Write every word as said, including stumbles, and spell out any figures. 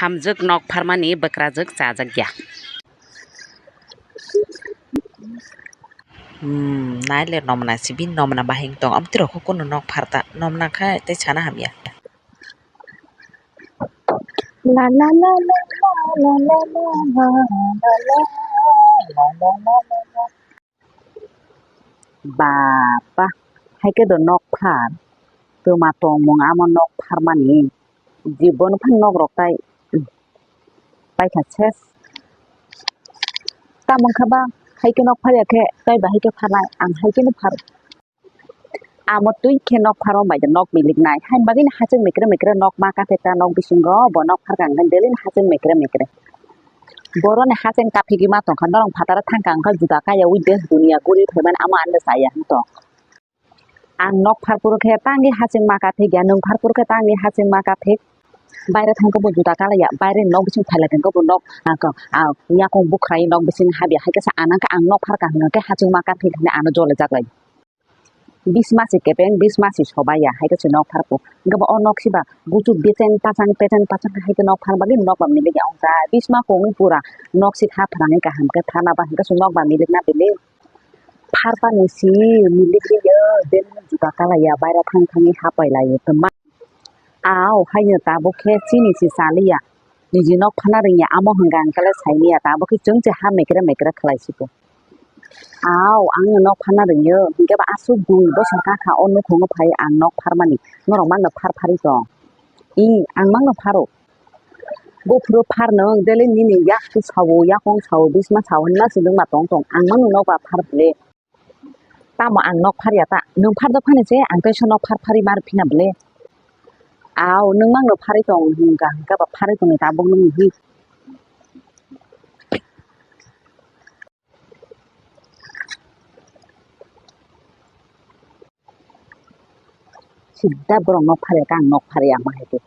Hamjwk nok pharmani bwkrajwk chajakya. Hmm, naile nomna sibin nomna bahing tong. Amtwrok kunu nok pharta. Nomna kha tei sana hamya. La la la la. Baba, haikhe do nok phar. Twma tongmung amo nok pharmani. Jibono phang nok rok tai, hmm, paikha ses. Tamo wngkha ba, haikhe nok pharya khe, tai bahai khe pharnai, ang haikhe no phar. Amo twi khe nok pharma bai de nok milik nai. Hain bagwi no hachwk mikre mikre nok ma kaphek ta nok bisingo, bo nok pharkha hwnkhe daily no hachwk mikre mikre. Boroni hachwk kaphigwi ma tongkha, norok phataro thangkha hwnkhe juda kaya ui desh duniya guri phaimani amo ano chaya hwnkhe. Ang nok pharphuru khe tangwi hachwk ma kaphikya, nwng pharphuru khe tangwi hachwk ma kaphik. Baire thangkhe bo juda kalaiya, baire nok bising phailai hwnkhe bo nok, ah, ko-, ah, yakung bukhrai nok bising habya, haikhe sa ano khe ang nok pharkha hwnkhe hachwk ma kaphik hinwi ano jole jaklai. Bis masi kebeng, bis masi sobaiya, haikhe se nok pharkhu. Hwnkhe bo o nok siba guchuk becheng pachang, pecheng pachang khe haikhe nok pharma bagwi nok ba milik ya ongkha. Bis ma kongwi pura nok si kha phrangwi kaham khe pharma ba hwnkhe se nok ba milik na bili. Pharpani si milik rio, bini juda kalaiya, baira thang thangwi hapai laio twma. Au, haino tabuk khe chini si chaliya. Niji nok phana rwngya, amo hwnkha hwnkhe le saimanya, tabuk khe chwng se ha mekre mekre khlai siko. Au, ang no nok phana rwngyo, hinkhe ba aswk dui bosor kakha o nukhungo phai ang nok pharmani, norok mangno phar phari tong. I, ang mangno pharo. Buphuru pharno daily nini yak sao, yakung sao, bisma sao hinma se nwngma tong tong. Ang mangno nokba phar bwle. Tamo ang nok pharya ta? Nwng phar dok phani se ang teisa nok phar phari mar phina bwle. Au, nwng mangno pharwi tong hwnka hwnka ba pharwi tongni tabuk nwng hi. Sida borok nok pharya khe ang nok pharya ma hai khe.